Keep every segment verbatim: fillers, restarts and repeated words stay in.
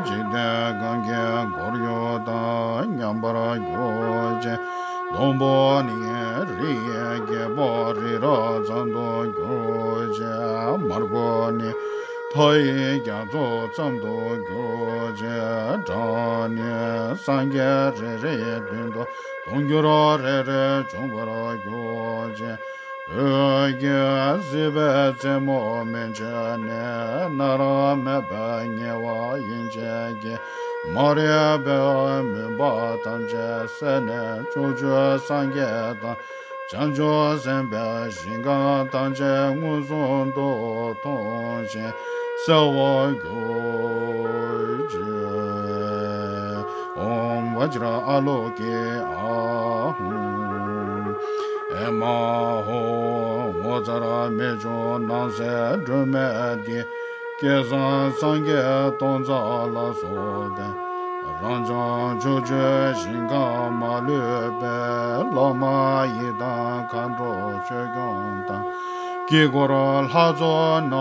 འཇིག་རྟེན་གང་གི་འཁོར་ཡུག་དང་མཉམ་པར་གྱུར་ཅིག། སྡོང་པོ་ནི་རིའི་རྒྱལ་པོ་རི་རབ་ཙམ་དུ་གྱུར་ཅིག། མར་ཁུ་ནི་ཕ་ཡི་རྒྱ་མཚོ་ཙམ་དུ་གྱུར་ཅིག། གྲངས་ནི་སངས་རྒྱས་རེ་རེའི་མདུན་དུ་དུང་འགྱུར་རེ་རེ་འབྱུང་བར་གྱུར་ཅིག། འོད་ཀྱི་སྲིད་པའི་རྩེ་མོ་མན་ཆད་ནས་ནད་རིམས་མེད་པའི་ཉེ་བ་ཡན་ཆད་ཀྱི་མ་རིག་པའི་མུན་པ་ཐམས་ཅད་བསལ་ནས་ཕྱོགས་བཅུའི་སངས་རྒྱས་དང་བྱང་ཆུབ་སེམས་དཔའི་ཞིང་ཁམས་ཐམས་ཅད་མངོན་སུམ་དུ་མཐོང་ཞིང་གསལ་བར་གྱུར་ཅིག། ཨོཾ་བཛྲ་ཨ་ལོ་ཀེ་ཨཱཿཧཱུྃ། ཨེ་མ་ཧོ། ངོ་མཚར་རྨད་བྱུང་སྣང་གསལ་སྒྲོན་མེ་འདི། བསྐལ་བཟང་སངས་རྒྱས་སྟོང་རྩ་ལ་སོགས་པའི། རབ་འབྱམས་ཕྱོགས་བཅུའི་ཞིང་ཁམས་མ་ལུས་པའི། བླ་མ་ཡི་དམ་མཁའ་འགྲོ་ཆོས་སྐྱོང་དང་། དཀྱིལ་འཁོར་ལྷ་ཚོགས་རྣམས་ལ་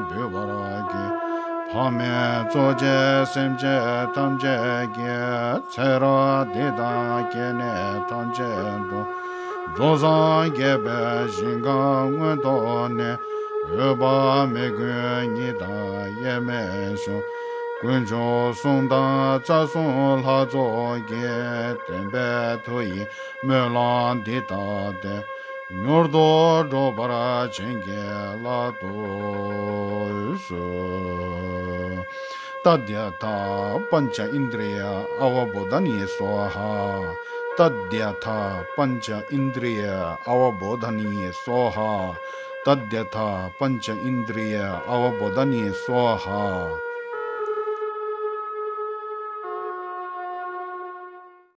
འབུལ་བར་བགྱི། ཕ་མས་གཙོ་བྱས་སེམས་ཅན་ཐམས་ཅད་ཀྱི། ཚེ་རབས་འདི་དང་སྐྱེ་གནས་ཐམས་ཅད་དུ། རྫོགས་སངས་རྒྱས་པའི་ཞིང་ཁམས་མངོན་མཐོ་ནས། འོད་དཔག་མེད་ཀུན་ཉི་ལྟར་དབྱེར་མེད་བཞུགས། དཀོན་མཆོག་གསུམ་དང་རྩ་གསུམ་ལྷ་ཚོགས་ཀྱིས། བདེན་པའི་མཐུ་ཡིས་སྨོན་ལམ་འདི་བཏབ་སྟེ། མྱུར་དུ་འགྲུབ་པར་བྱིན་གྱིས་བརླབ་ཏུ་གསོལ། तद्यथा पञ्च इन्द्रिय अवबोधनी स्वाहा। तद्यथा पञ्च इन्द्रिय अवबोधनी स्वाहा। तद्यथा पञ्च इन्द्रिय अवबोधनी स्वाहा।